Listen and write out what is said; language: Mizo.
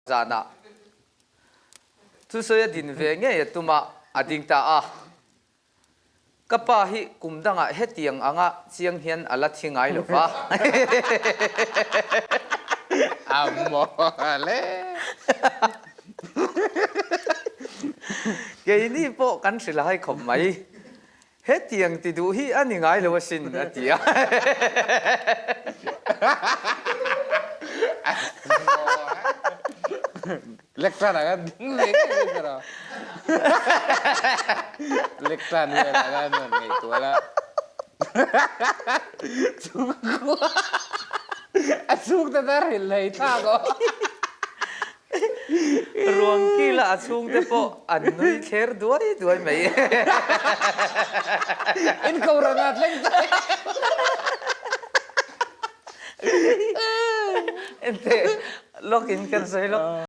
Zanah thusawi a din ve ngei a tum a, a ding ta a. Ka pa hi kum dangah hetiang anga chiang hian a la thi ngai lo va. A mawle. Keini pawh kan hrilh hai khawp mai. Hetiang ti duh hi a ni ngai lo asin, a ti a. Lectern ah khan ding ve ngei ngei ka rawh. Lectern vel ah khan rawn ngaihtuah la. Chhungkua a chhungte ta hrilh hlei thlak aw. Ruang kila a chhungte pawh an nui thler duai duai mai. In kohhran ah thleng ta. Enteh lawk in kan sawi lawk.